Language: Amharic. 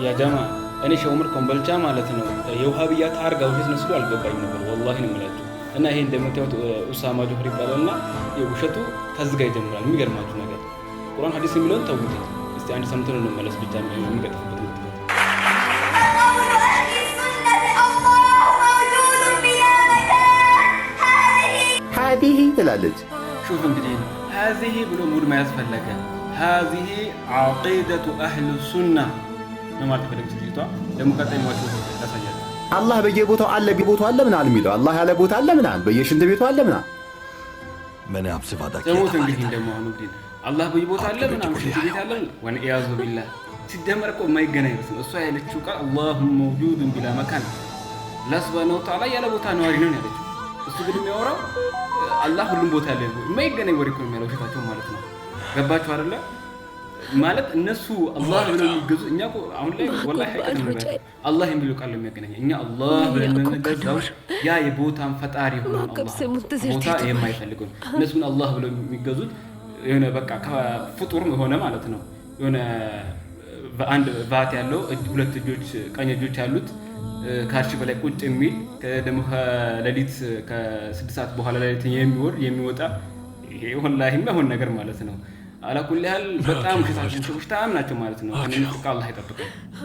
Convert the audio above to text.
ያ ጀማ፣ እኔ ሼህ ዑመር ኮምበልቻ ማለት ነው የውሃብያ ታርጋ ውሸት ነው ሲሉ አልገባኝ ነበር። ወላሂ ነው የምላችሁ። እና ይሄ እንደምታዩት ኡሳማ ጆህር ይባላል እና ውሸቱ ከዚህ ጋር ይጀምራል። የሚገርማችሁ ነገር ቁርአን ሐዲስ የሚለውን ተውት። እስቲ አንድ ሰምተን እንመለስ ብቻ የሚቀጥፍበት ምክንያት። قول أهل السنة الله موجود بلا مكان هذه هذه ትላለች። شوف እንግዲህ هذه ብሎ ሙድ መያዝ ፈለገ። هذه عقيدة أهل السنة ነው ማለት የፈለገች ልጅቷ። ደግሞ ቀጣይ ሟች ያሳያል። አላህ በየቦታው አለ፣ ቦታው አለ ምናምን የሚለው አላህ ያለ ቦታ አለ ምናምን፣ በየሽንት ቤቱ አለ ምናምን። मैंने आपसे वादा किया ዘሞት था እንግዲህ वालिदा। ደግሞ አሁን እንግዲህ አላህ በየቦታ አለ ምናምን፣ ሽንት ቤት አለ፣ والعياذ بالله። ሲደመር እኮ የማይገናኝ ርዕስ ነው። እሷ ያለችው ቃል الله موجود بلا مكان፣ አላህ سبحانه وتعالى ያለ ቦታ ነዋሪ ነው ያለችው። እሱ ግን የሚያወራው አላህ ሁሉም ቦታ ያለ፣ የማይገናኝ ወሬ እኮ ነው የሚያለው፣ ውሸታቸው ማለት ነው። ገባችሁ አይደለ? ማለት እነሱ አላህ ብለው የሚገዙ፣ እኛ እኮ አሁን ላይ ወላሂ ሐቂቀት ነው የምላችሁ፣ አላህ የሚለው ቃል ነው የሚያገናኝ። እኛ አላህ ብለን የምንገዛው ያ የቦታን ፈጣሪ የሆነውን አላህ ቦታ የማይፈልገው፣ እነሱ ግን አላህ ብለው የሚገዙት የሆነ በቃ ፍጡር የሆነ ማለት ነው፣ የሆነ በአንድ ባት ያለው፣ ሁለት እጆች፣ ቀኝ እጆች ያሉት፣ ከአርሽ በላይ ቁጭ የሚል፣ ደግሞ ከሌሊት ከ6 ሰዓት በኋላ ሌሊት የሚወርድ የሚወጣ፣ ይሄ ወላሂ የማይሆን ነገር ማለት ነው። على كل حال በጣም ውሸታም ናቸው ማለት ነው። ከእነሱ አላህ ይጠብቀን።